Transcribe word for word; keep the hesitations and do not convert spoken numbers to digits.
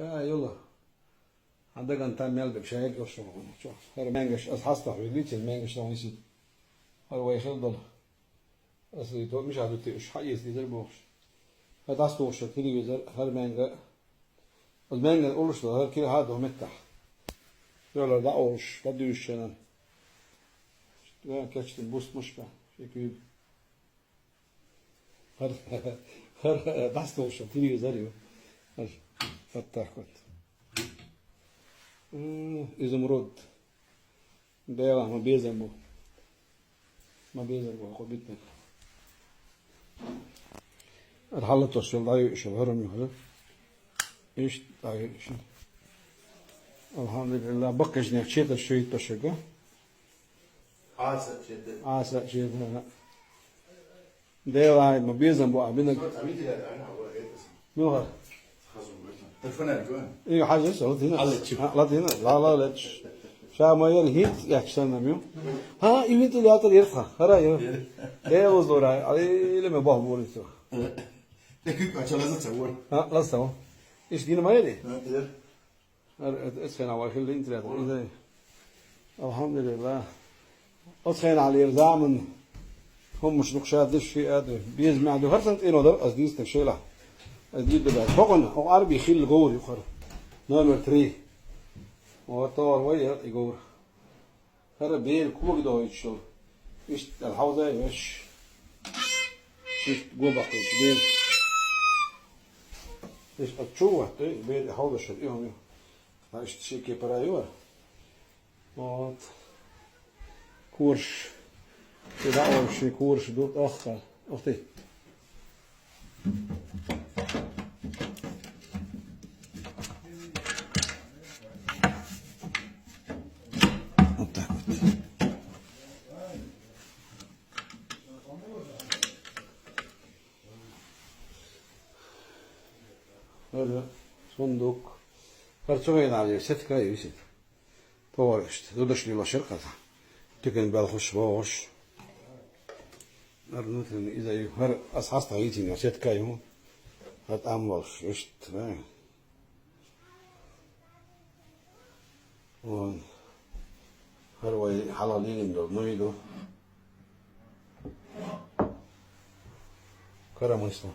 А, йола. Хьан даган там мел бек шайга йолуш ву. Чо, хӀара маьнгаш, ас хьастах вилли, цин маьнгаш дан висит. ХӀара вай хила долу. Ас и то миша дути уьш хьаэца дезар бохуш. ХӀара дӀасадохуш телевизор, хӀара маьнга. Ас маьнга уллуш дара, хӀара кира хьа до меттахь. Йола дӀаолуш, дӀадуьйшуш шена. Кечдина буст мушка, ши куьйга. ХӀара, хӀара дӀасадохуш телевизор ю. ХӀара хаттар хӀотта. М, изумруд. Дела, ма безам бу. Ма безам бу, хӀокху битина. Ад хьалатос йол дӀайуьйшал хӀара ма хӀара. Иштта дӀайуьйшал. Алхьамдулиллах, баккхийчнех четаш шуьйташ шуьга. Аса чеда. Аса чеда. Дела, ма безам бу а бинаг. Милха. Ига хьажа, ша латина. Аллачу. А, латина, ла, ла, лач. Ша ма яр хит, як санна мю. Ха, и вентилятор ярха, хара я. Дела уздора, али, или ме бах болиту. Текик ача лаза цавор. Ха, лаза цавор. Иш дина ма яри? Ха, яр. Ар, эт, эт хена вай хилла интернет. Иза. Алхьамдулиллах. Оцу хенахь лера заман хӀуманаш дукха ша деш ши а ду. Беза меӀ ду. ХӀара сан цӀено дара, ас дийцинарг шайла. Ас дийцина бац. ХӀокхуьнан, хӀокху Ӏарби хилла говр ю хӀара. Номер три. Вот товар вай, я, и говр. ХӀара бер кога дойтуш долу. Иштта аьлла хьовзай веш. Иштта го баккхийчу бер. Иштта чу ватта, бер хьовзаш хӀара, и хӀума ю. Ткъа иштта ши кепара ю хӀара. Вот. Кораш. И дӀа а ши кораш ду, тӀаккха. Ух ты. Вот так вот. ХӀара сундук. ХӀара цу хенахь сетка ю, сетка. Товарищ, зудаш лелошира кхаза. Тикан белхаш вогӀуш. ХӀара внутренний иза ю. ХӀара ас хьастагӀа йийцина сетка ю. ХӀара тӀам волуш, иштта, э. Вон. ХӀара вай хьалха лелийна долу нуй ду. Коромысло.